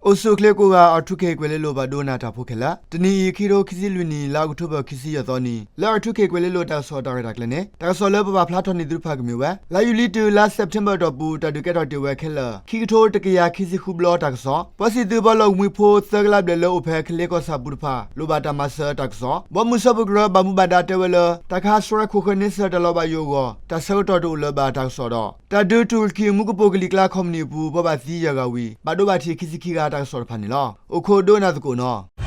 အိၣ်ဆူၣ်အိၣ်ချ့ကိးဂၤ R two K ကွဲၤလ့လိၤ ပှၤဒိကနၣ်တၢ်ဖိခဲလၢာ်, တနံၤအံၤ ခံကထိခံဆံလွံၢ်နံၣ် လါအီးကထိဘၢၣ် ခံဆံယဲၢ်သီနံၤ လၢ R two K ကွဲၤလ့လိၤ တၢ်ကစီၣ်တၢ်ရဲၣ်တၢ်ကျဲၤန့ၣ် တၢ်ကစီၣ်လၢပပာ်ဖျါထီၣ်န့ၢ်သုတဖၣ်ကမ့ၢ်ဝဲ လါယူၤလံတုၤလါစဲးပထ့ဘၢၣ်အတီၢ်ပူၤ တၢ်ဒုးကဲထီၣ်တ့ၢ်ဝဲခဲလၢာ် ခံကထိတကယၤခံဆံဃုဘျီတၢ်ကစီၣ်, ပှၤစံၣ်သုးပှၤလီၢ်ကမှံဖိ သၢကလးဘျဲၣ်လၢအိၣ်ဖဲ ကလ့ကီၢ်ဆၣ်ပူၤတဖၣ် လိၣ်ဘၣ်တၢ်မၤစၢၤတၢ်ကစီၣ်, ဘီမုၢ်စၢဖှိၣ်ကရၢ ဘၣ်မူဘၣ်ဒါတဲဝဲလၢ တၢ်ကဟးဆှဲးခိၣ်ဃၢၤန့ဆၢၣ်တၢ်လီၤဘၣ်ယိၣ်အဂီၢ် တၢ်ဆၢကတီၢ်တအိၣ်လၢၤဘၣ်တၢ်ကစီၣ်ဒီး တၢ်ဒုးတူၢ်ရကံၣ်မူကပိာ်ကလံၤကျါခီပနံၣ်အပူၤ ပှၤဘၣ်သံယဲၢ်ဂၤဝံၤ ဘၣ်ဒိဘၣ်ထံးခံဆံခံဂၤတၢ်ကစီၣ်တဖၣ်န့ၣ်လီၤ. အိၣ်ခိးဒိကနၣ်သကိးနီၤ.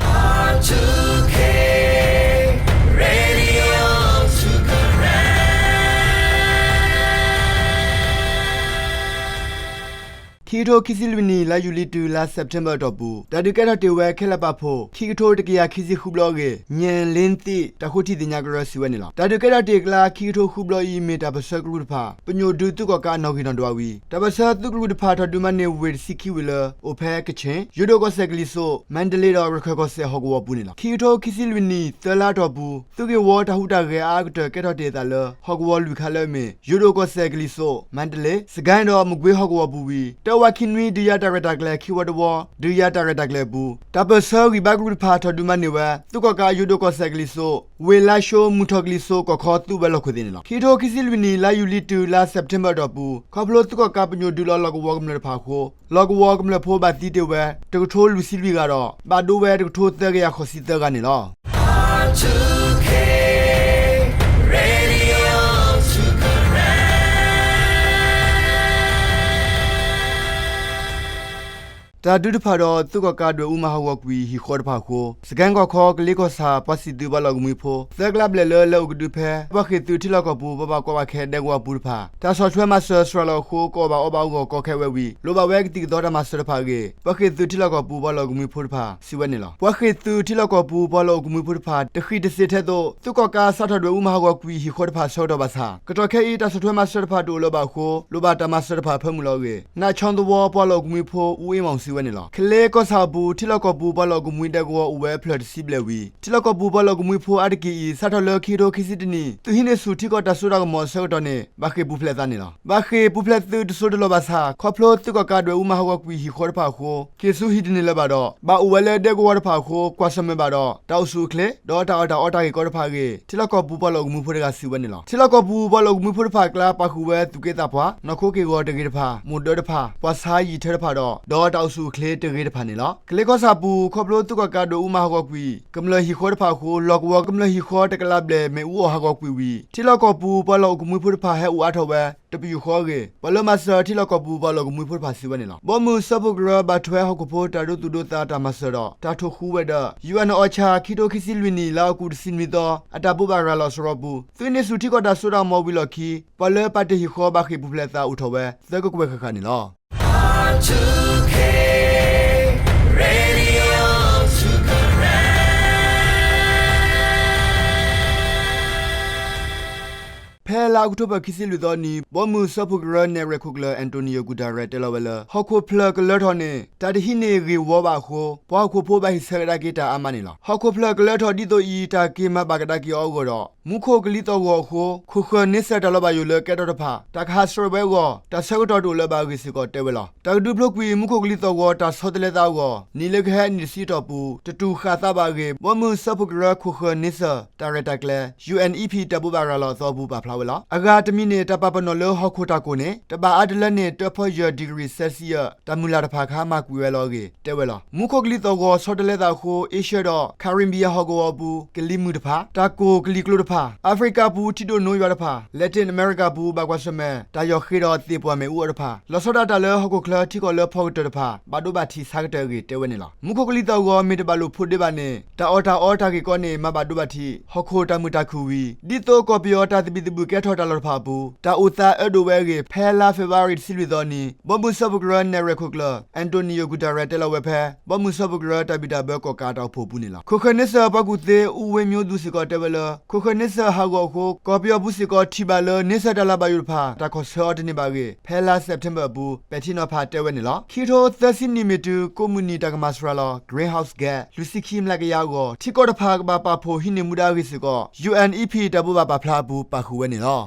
ခံကထိခံဆံလွံၢ်နံၣ် လါယူၤလံတုၤလါစဲးပထ့ဘၢၣ်အတီၢ်ပူၤ တၢ်ဒုးကဲထီၣ်တ့ၢ်ဝဲခဲလၢာ်ပာ်ဖှိၣ် ခံကထိတကယၤခံဆံဃုဘျီအဂ့ၢ် ညဲၣ်လ့သ့ၣ် တၢ်ဃိထံသ့ၣ်ညါကရၢစံးဝဲန့ၣ်လီၤ. တၢ်ဒုးကဲထီၣ်တ့ၢ်အကျါ ခံကထိဃုဘျီအံၤ မ့ၢ်တၢ်ပၢၢ်ဆၢကရူၢ်တဖၣ် ပညိၣ်ဒုးသုးကီၣ်ကးနီၣ်ဂံၢ်နီၣ်ဒွးဝံၤ တၢ်ပၢၢ်ဆၢသုးကရူၢ်တဖၣ်ထီၣ်ဒုးမၤန့ၢ်ဝ့ၢ်တဆံခံဝ့ၢ်လၢ အိၣ်ဖဲကခ့ၣ်, ယိၤဒိၣ်ကီၢ်စဲၣ်ကလံၤစိး, မါတလ့ဒီးရခၢၣ်ကီၢ်စဲၣ်ဟီၣ်ကဝီၤပူၤန့ၣ်လီၤ. ခံကထိခံဆံလွံၢ်နံၣ် သၢလါအတီၢ်ပူၤ သုးဂ့ၢ်ဝီတၢ်ဟူးတၢ်ဂဲၤအါအါကတၢၢ်ကဲထီၣ်တ့ၢ်အသးလၢ ဟီၣ်ကဝီၤလွံၢ်ခါလၢအမ့ၢ် ယိၤဒိၣ်ကီၢ်စဲၣ်ကလံၤစိး, မါတလ့, စကဲဒီးမကွ့ဟီၣ်ကဝီၤပူၤဝံၤ တၢဝးခံနွံ ဒုးယၤတၢ်ရဲၣ်တၢ်ကျဲၤခံဝီတဝီ ဒုးယၤတၢ်ရဲၣ်တၢ်ကျဲၤအပူၤ တၢ်ပၢၢ်ဆၢဂံၢ်ဘါကရူၢ်တဖၣ်ထီၣ်ဒုးမၤန့ၢ်ဝဲ သုးကီၣ်ကးယိၤဒိၣ်ကီၢ်စဲၣ်ကလံၤစိး ဝ့ၢ်လါၡိ မုၢ်ထီၣ်ကလံၤစိးကီၢ်ခီသုးဝဲၤလီၢ်ခိၣ်သ့ၣ်န့ၣ်လီၤ. ခံကထိခံဆံလွံၢ်နံၣ် လါယူၤလံတုၤလါစဲးပထ့ဘၢၣ်အတီၢ်ပူၤ ခီဖျိသုးကီၣ်ကးပညိၣ်ဒုးလီၤလီၢ်ကဝီၤကမျၢၢ်တဖၣ်အဃိ လီၢ်ကဝီၤကမျၢၢ်ဖိဘၣ်သံတ့ၢ်ဝဲ တကထိလွံၢ်ဆံလွံၢ်ဂၤဒီး ဘၣ်ဒိဝဲတကထိသၢကယၤဃိးဆံသၢဂၤန့ၣ်လီၤ. တၢ်ဒုးတဖၣ်ဒီးသုးကီၣ်ကးဒွဲၣ်အူမၤဟးဂီၤကွံာ်ဟံၣ်ဃီတဖၣ်အဃိ စကဲကီၢ်ခီ ကလ့ကီၢ်ဆၣ် ပှၤစံၣ်သုးပှၤလီၢ်ကမှံဖိ သၢကလးဘျဲၣ်လၢ လဲၤအိၣ်ကဒုဖဲ ပှၤဃ့ၢ်သုးထံလီၢ်ကီၢ်ပူၤ ပှၤဘၣ်ကီဘၣ်ခဲဒဲကဝီၤပူၤတဖၣ် တၢ်ဆီၣ်ထွဲမၤစၢၤစှၤလီၤအဃိ ကအီၣ်ဘၣ်အီဘၣ်အဂီၢ်ကီခဲဝဲဝံၤ လိၣ်ဘၣ်ဝဲကသံၣ်ကသီတၢ်မၤစၢၤတဖၣ်အဂ့ၢ် ပှၤဃ့ၢ်သုးထံလီၢ်ကီၢ်ပူၤပှၤလီၢ်အိၣ်ကမှံဖိတဖၣ် စံးဝဲန့ၣ်လီၤ. ပှၤဃ့ၢ်သုးထံလီၢ်ကီၢ်ပူၤပှၤလီၢ်အိၣ်ကမှံဖိတဖၣ် တဃံၢ်တစ့ၣ်ထဲသိး သုးကီၣ်ကးစးထီၣ်ဒွဲၣ်အူမၤဟးဂီၤကွံာ်ဟံၣ်ဃီတဖၣ်ဆၢကတီၢ်ဘၣ်ဆၣ် ကတီၢ်ခဲအံၤ တၢ်ဆီၣ်ထွဲမၤစၢၤတဖၣ်တအိၣ်လၢၤဘၣ်အဃိ လိၣ်ဘၣ်တၢ်မၤစၢၤတဖၣ်အဖၢမုၢ်လီၤအဂ့ၢ် နးဆီသဝီပှၤလီၢ်အိၣ်ကမှံဖိ အူအ့မီၣ် စံးဝဲန့ၣ်လီၤ. ကလ့ကီၢ်ဆၣ်အပူၤ ထံလီၢ်ကီၢ်ပူၤပှၤလီၢ်အိၣ်ကမှံဒဲကဝီၤအိၣ်ဝဲအဖျၢၣ်တဆံဘျဲၣ်ဝံၤ ထံလီၢ်ကီၢ်ပူၤပှၤလီၢ်အိၣ်ကမှံဖိအါတက့ၢ်အံၤ စးထီၣ်လၢခံကထိခံဆံတနံၣ် သုးဟံးန့ၢ်ဆူၣ်ထံကီၢ်တၢ်စိတၢ်ကမီၤအဆၢကတီၢ်န့ၣ် ဘၣ်ဃ့ၢ်ပူၤဖျဲးသးန့ၣ်လီၤ. ဘၣ်ဃ့ၢ်ပူၤဖျဲးသုးတစိၤတလီၢ်ဘၣ်ဆၣ် ခီဖျိသုးကီၣ်ကးဒွဲၣ်အူမၤဟးဂီၤကွံာ်ဟံၣ်ဃီတဖၣ်အဃိ က့ၤဆူဟံၣ်တန့ၢ်လၢၤဘၣ်ဒီး ဘၣ်အိၣ်ဝဲလၢဒဲကဝီၤတဖၣ်အဃိ ကွၢ်ဆၢၣ်မဲာ်ဘၣ်ဒီး တၢ်အိၣ်ဆူၣ်အိၣ်ချ့ ဒီးတၢ်အီၣ်တၢ်အီတၢ်ဂ့ၢ်ကီတဖၣ်အဂ့ၢ် ထံလီၢ်ကီၢ်ပူၤပှၤလီၢ်အိၣ်ကမှံဖိတဂၤစံးဝဲန့ၣ်လီၤ. ထံလီၢ်ကီၢ်ပူၤပှၤလီၢ်အိၣ်ကမှံဖိတဖၣ်အကျါ ပာ်ဃုာ်ဝဲသူၣ်က့သးပှၢ်, နီၢ်ခိက့ၢ်ဂီၤတဂ့ၤတဖၣ်, မိၢ်ဒၢတဖၣ်, ပှၤဆါယံာ်ထၢတဖၣ်ဒီး ဒီးတၢ်အိၣ်ဆူၣ်အိၣ်ချ့တဂ့ၤတဖၣ်န့ၣ်လီၤ. ကလ့ကီၢ်ဆၣ်ပူၤ ခီဖျိသုးကီၣ်ကးဒွဲၣ်အူမၤဟးဂီၤကွံာ် ကမျၢၢ်ဟံၣ်ဃီတဖၣ်အဃိ လီၢ်ကဝီၤကမျၢၢ်ဟံၣ်ဃီတကလးဘျဲၣ်မ့ၣ်အူအီၣ်ဟးဂီၤကွံာ်ဝံၤ ထံလီၢ်ကီၢ်ပူၤပှၤလီၢ်အိၣ်ကမှံဖိတဖၣ်ဟဲအိၣ်အါထီၣ်ဝဲ တပယူာ်ဃီအဂ့ၢ် ပှၤလၢမၤစၢၤထံလီၢ်ကီၢ်ပူၤပှၤလီၢ်အိၣ်ကမှံဖိတဖၣ်စံးဝဲန့ၣ်လီၤ. ဘီမုၢ်စၢဖှိၣ်ကရၢဘၣ်ထွဲဟီၣ်ခိၣ်ဖိတၢ်ဒိသူၣ်ဒိသးတၢ်မၤစၢၤဒီး တၢ်ထိၣ်ဃူဝဲၤဒၢး ယူၣ်အၣ်နအီၣ်ဆၣ် ခံကထိခံဆံလွံၢ်နံၣ် လါအီကူးတဆံနွံသီ အတၢ်ဘိးဘၣ်ရၤလီၤစရီပူၤ သုးဟံးန့ၢ်ဆူၣ်ထံကီၢ်တၢ်စိတၢ်ကမီၤဝံၤလီၢ်ခံ ပှၤလၢပာ်တ့ၢ်ဟံၣ်ဃီဘၣ်ဃ့ၢ်ပူၤဖျဲးသးအိၣ်ထီၣ်ဝဲ သၢကကွဲၢ်ဃၣ်ဃၣ်န့ၣ်လီၤ. ဖဲလါအီးကထိဘၢၣ်ခံဆံလွံၢ်သီနံၤ ဘီမုၢ်စၢဖှိၣ်ကရၢနဲၣ်ရွဲၣ်ခိၣ်ကျၢၢ် Antonio Guterres တဲလီၤဝဲလၢ ဟီၣ်ခိၣ်ဖျၢၣ်ကလၢထီၣ်န့ၣ် တၢ်တဟံးန့ၢ်ဂ့ၢ်ဝီဘၣ်အဃိ ပှၤဟီၣ်ခိၣ်ဖိဘၣ်ဟ့ၣ်ဆၢကဒါက့ၤတၢ်အါမးန့ၣ်လီၤ. ဟီၣ်ခိၣ်ဖျၢၣ်ကလၢထီၣ်ဒ်သိးအံၤ တၢ်က့ၤမၤဘၣ်ကဒါက့ၤအီၤအဂီၢ်ဒီး မူခိၣ်ကလံၤသီၣ်ဂီၤအဃိ ခိၣ်ဃၢၤန့ဆၢၣ်တၢ်လီၤဘၣ်ယိၣ်လၢကဲထီၣ်တဖၣ် တၢ်ကဟးဆှဲးဝဲအဂီၢ် တၢ်ဆၢကတီၢ်တအိၣ်လၢၤဘၣ်အဂ့ၢ်စ့ၢ်ကီးတဲဝဲလီၤ. တၢ်ကဒုးဖျိကွံာ် မူခိၣ်ကလံၤသီၣ်ဂီၤတၢ်ဆီတလဲသးအဂီၢ် နံၣ်လၢကဟဲအနံၣ်တဆံအတီၢ်ပူၤ တတူၢ်ဃာ်သးဘၣ်အဂ့ၢ် ဘီမုၢ်စၢဖှိၣ်ကရၢခိၣ်ဃၢၤန့ဆၢၣ် တၢ်ရဲၣ်တၢ်ကျဲၤ ယူၣ်အၣ်အံၣ်အံၣ်ပံၣ် တၢ်ဘိးဘၣ်ရၤလီၤအသီအပူၤပာ်ဖျါဝဲလီၤ. အဂၤတမံၤန့ၣ် တၢ်ပာ်ပနီၣ်လၢဟီၣ်ခိၣ်တၢ်ကိၢ်န့ၣ် တဘၣ်အါတလၢန့ၢ် တၢဖီယဲၢ် degree Celsius တၢ်မုၢ်လၢ်တဖၣ်ခါမၤကွံာ်ဝဲလီၤအဂ့ၢ်တဲဝဲလီၤ. မူခိၣ်ကလံၤသီၣ်ဂီၤဆီတလဲသးအဃိ အ့ရှၢၣ်ဒီး Caribbean ဟီၣ်ကဝီၤအပူၤ ကလံၤမုၢ်တဖၣ်, တၢ်ကိၢ်ကလံၤကျိတဖၣ်, အၤဖရံကၤအပူၤ ထံဒိၣ်နိယွၤတဖၣ်, Latin America အပူၤ ဘၣ်ကွၢ်ဆၢၣ်မဲာ် တၢ်ယီၢ်ဃ့ဒီးသ့ၣ်ပှၢ်မ့ၣ်အူအီၤတဖၣ်, လီၤဆီဒၣ်တၢ်လၢဟီၣ်ခိၣ်ချၢထံကီၢ်လၢဖီကတၢၢ်တဖၣ် ဘၣ်ဒိဘၣ်ထံးဆါကတၢၢ်အဂ့ၢ်တဲဝဲန့ၣ်လီၤ. မူခိၣ်ကလံၤသီၣ်ဂီၤမ့ၢ်တဘၣ်လိာ်ဖိးဒ့ဘၣ်န့ၣ် တၢ်အီၣ်တၢ်အီတၢ်ဂ့ၢ်ကီန့ၣ် မၤဘၣ်ဒိဘၣ်ထံး ဟီၣ်ခိၣ်တၢ်မုာ်တၢ်ခုၣ်ဝံၤ ဒ်သိးကီၢ်ပယီၤတၢ်သဘံၣ်သဘုၣ်ကဲထီၣ်တၢ်လီၢ်တဖၣ်အပူၤ တၢ်အိၣ်သးအၢဒိၣ်ဝဲအဂ့ၢ် ဖဲလါဖ့ၤဘြူၤအါရံၤတဆံလွံၢ်သီနံၤ ဘီမုၢ်စၢဖှိၣ်ကရၢနဲၣ်ရွဲၣ်ခိၣ်ကျၢၢ် Antonio Guterres တဲလီၤဝဲဖဲ ဘီမုၢ်စၢဖှိၣ်ကရၢတၢ်ဘံၣ်တၢ်ဘၢကီၣ်ကးတၢ်အိၣ်ဖှိၣ်အပူၤန့ၣ်လီၤ. ခိၣ်ဃၢၤန့ဆၢၣ်ပှၤကူၣ်သ့ အူဝ့မျိုးသူ စ့ၢ်ကီးတဲဝဲလၢ ခိၣ်ဃၢၤ န့ဆၢၣ်ဟးဂီၤအဃိ ကီၢ်ပယီၤပူၤစ့ၢ်ကီးထံၣ်ဘၣ်လၢ န့ဆၢၣ်တၢ်လၤဘၣ်ယိၣ်တဖၣ် တၢ်ခီၣ်ဆၢအီၤတန့ၢ်ဘၣ်အဂ့ၢ် ဖဲလါစဲးပထ့ဘၢၣ်အပူၤ ပဲာ်ထံနီၤဖးတဲဝဲန့ၣ်လီၤ. ခံကထိသၢဆံနံၣ်မ့ၢ်တုၤ ကိးမုၢ်နံၤတၢ်ကမၤစှၤလီၤ Greenhouse Gas လွံၢ်ဆံခံမျးကယၤအဂီၢ် ထံကီၢ်တဖၣ်ကဘၣ်ပာ်ဖှိၣ်ဟံးန့ၢ်မူဒါအဂ့ၢ်စ့ၢ်ကီး ယူၣ်အၣ်အၣ်ပီၣ် တၢ်ဘိးဘၣ်ပာ်ဖျါအပူၤ ပာ်ဃုာ်ဝဲန့ၣ်လီၤ.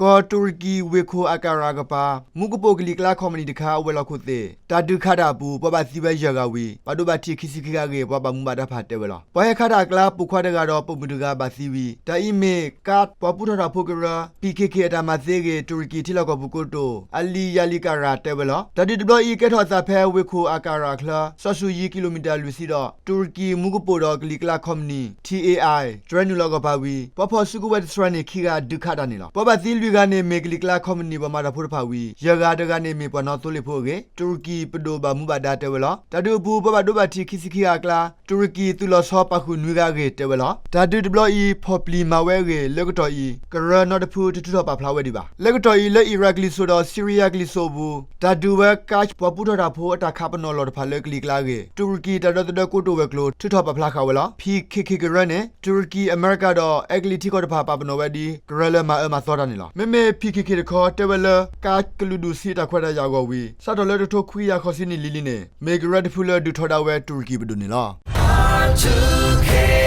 ကီၢ်တူရကံဝ့ၢ်ခိၣ်အကၤရၣ်အကပၤ မူကပိာ်ကလံၤကျါခီပနံၣ်တခါ အဝဲၤလီၢ်ခိၣ်သ့ၣ် တၢ်ဒုးခးတၢ်အပူၤ ပှၤဘၣ်သံဝဲယဲၢ်ဂၤဝံၤ ဘၣ်ဒိဘၣ်ထံးခံဆံခံဂၤအဂ့ၢ် ပှၤဘၣ်မူဘၣ်ဒါတဖၣ်တဲဝဲလီၤ. ပှၤဟဲခးတၢ်အကျါ ပိာ်ခွါတဂၤဒီးပိာ်မုၣ်တဂၤဘၣ်သံဝံၤ တၢ်အံၤမ့ၢ်ကါပှၤပူထီၣ်တၢ်ဖိကရၢ ပံၣ်ခ့ၣ်ခ့ၣ် အတၢ်မၤသံအဂ့ၢ် တူရကံထံလီၢ်ကီၢ်ပူၤကိတိာ် အလံာ်ယၤလံၤကၤရၣ် တဲဝဲလီၤ. တၢ်ဒုးတဘျီအံၤ ကဲထီၣ်အသးဖဲဝ့ၢ်ခိၣ်အကၤရၣ်အချၢ စီၤစူၤယံၤ ကံၣ်လိမံၤတၢ်လွံၢ်ဆံဒီး တူရကံမူကပိာ်ဒီးကလံၤကျါခီပနံၣ် ထံၣ်အ့ၣ်အၣ် တြဲနုာ်လီၤအဂီၢ်ပၤဝံၤ ပှၤဖီၣ်စုကဝဲၤတစှၤန့ၣ် ခံဂၤဒုးခးတၢ်န့ၣ်လီၤ. ပှၤဘၣ်သံလွံၢ်ဂၤန့ၣ် မ့ၢ်ကလံၤကျါခီပနံၣ်ပှၤမၤတၢ်ဖိတဖၣ်ဝံၤ ယဲၢ်ဂၤတဂၤန့ၣ် မ့ၢ်ပှၤနီသိလ့ၣ်ဖိအဂ့ၢ် တူရကံပဒိၣ်ဘၣ်မူဘၣ်ဒါတဲဝဲလီၤ. တၢ်ဒုးအပူၤ ပှၤဘၣ်ဒိဘၣ်ထံးခံဆံခံဂၤအကျါ တူရကံသုးလီၤဆီပာ်ဃုာ်နွံဂၤအဂ့ၢ်တဲဝဲလီၤ. တၢ်ဒုးတဘျီအံၤ ဖီၣ်ပျံၤမၤဝဲအဂ့ၢ် လၢကတီၢ်အံၤ ကရၢနီတဖုတထုးထီၣ်ပာ်ဖျါဝဲဒံးဘၣ်. လၢကတီၢ်အံၤ လၢအံရၣ်ကလံၤစိးဒီး စံရံယါကလံၤစိးအပူၤ တၢ်ဒုးဝဲကါပှၤပူထီၣ်တၢ်ဖိအတၢ်ခးပနီၣ်အလီၢ်တဖၣ်လၢကလံၤကျါအဂ့ၢ် တူရကံတၢ်ဒီသဒၢကိတိာ်ဝဲၤကျိၤ ထုးထီၣ်ပာ်ဖျါဃာ်ဝဲလီၤ. ပံၣ်ခ့ၣ်ခ့ၣ်ကရၢန့ၣ် တူရကံ အမဲရကၤဒီးအဲကလံးထံကီၢ်တဖၣ်ပာ်ပနီၣ်ဝဲဒ် ကရၢလၢမၤအၢမၤသီတၢ်န့ၣ်လီၤ. မ့မ့ၢ်ပံၣ်ခ့ၣ်ခ့ၣ်တခီ တဲဝဲလၢ ကါကလုာ်ဒူၣ်ဆံးတၢ်ခွဲးတၢ်ယာ်အဂီၢ်ဝံၤ စးထီၣ်လၢတကထိခွံကယၤဃိးဆံနံၣ်လံၤလံၤန့ၣ် မ့ၢ်ကရၢတဖုလၢဒုးထီဒါဝဲတူရကံပဒိၣ်န့ၣ်လီ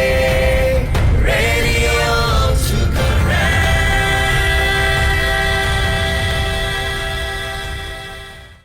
ၤ.